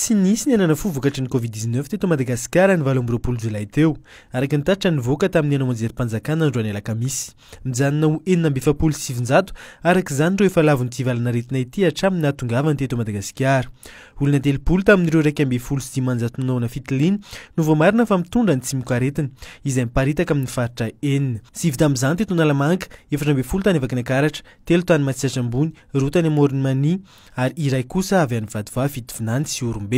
Tsy nisy ny aina nafoy vokatry ny Covid 19 teto Madagasikara ny 28 jolay teo, araka ny tatitra nivoaka tamin'ny haino aman-jerim-panjakana androany alakamisy. Mijanona ho 946 araka izany ireo efa lavon'ity valan'aretina ity hatramin'ny nahatongavany teto Madagasikara. Olona 30 tamin'ireo 511 nanaovana fitiliana no voamarina fa mitondra ny tsimokaretina, izay miparitaka amin'ny faritra enina. Sivy tamin'izany teto Analamanga, 14 tany Vakinankaratra, telo tany Matsiatra Ambony, roa tany Amoron'i Mania, ary iray kosa avy any Vatovavy Fitovinany sy Ihorombe.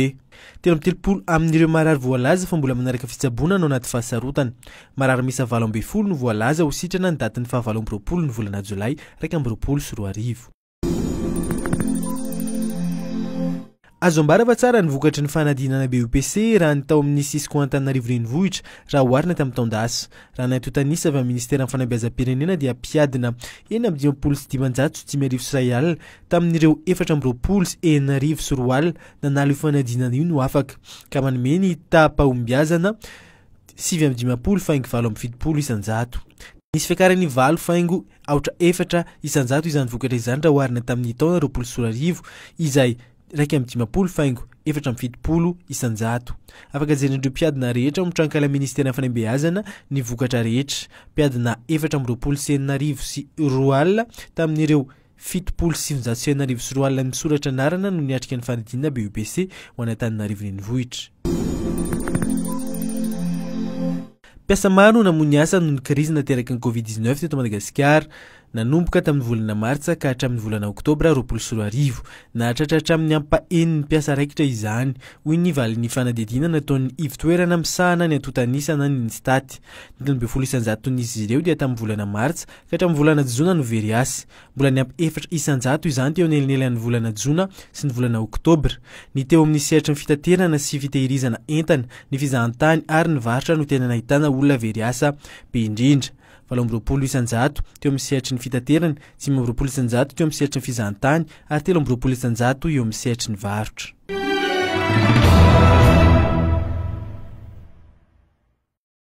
33 amin'ireo marary voalaza fa mbola manaraka fitsaboana no anaty fahasarotana. Marary miisa 18 no voalaza ho sitrana ny datin'ny faha 28 ny volana jolay 2021. Azo ambara fa tsara ny vokatry ny fanadinana BEPC raha ny tao amin'ny Cisco Antananarivo Renivohitra raha oharina tamin'ny taon-dasa. Raha ny antontan'isa avy amin'ny Ministeran'ny Fanabeazam-pirenena dia mpiadina 556 551 tamin'ireo 264 nanala io fanadinana io no afaka, ka manome ny taham-pahombiazana 59.78%. Nisy fiakaran'ny valo faingo aotra efatra isanjato izany vokatra izany raha oharina tamin'ny taona 2020 izay 51.74%. Afaka jeren'ireo mpiadina rehetra ao amin'ny tranonkala ministeran'ny fanabeazana ny vokatra rehetra. Mpiadina 624 200 tamin'ireo 270 200 misoratra anarana no niatrika ny fanadinana BEPC ho an'Antananarivo Renivohitra. Mpiasa maro no namoy ny asany noho ny krizy nateraky ny Covid 19 teto Madagasikara, nanomboka tamin'ny volana martsa ka hatramin'ny volana oktobra 2020. Nahatratra hatramin'ny ampahenin'ny mpiasa raikitra izany, hoy ny valin'ny fanadihadiana nataon'ny ivontoerana misahana ny antontan'isa na ny Instat. Ny 13 isan-jaton'izy ireo dia tamin'ny volana martsa ka hatramin'ny volana jona no very asa. Mbola niampy 4% izany teo anelanelan'ny volana jona sy ny volana oktobra. Ny teo amin'ny sehatry ny fitaterana sy fitehirizana entana, ny fizahantany ary ny varotra no tena nahitana olona very asa be indrindra. 28% teo amin'ny sehatry ny fitaterana, 25% teo amin'ny sehatry ny fizahantany ary 23% eo amin'ny sehatry ny varotra.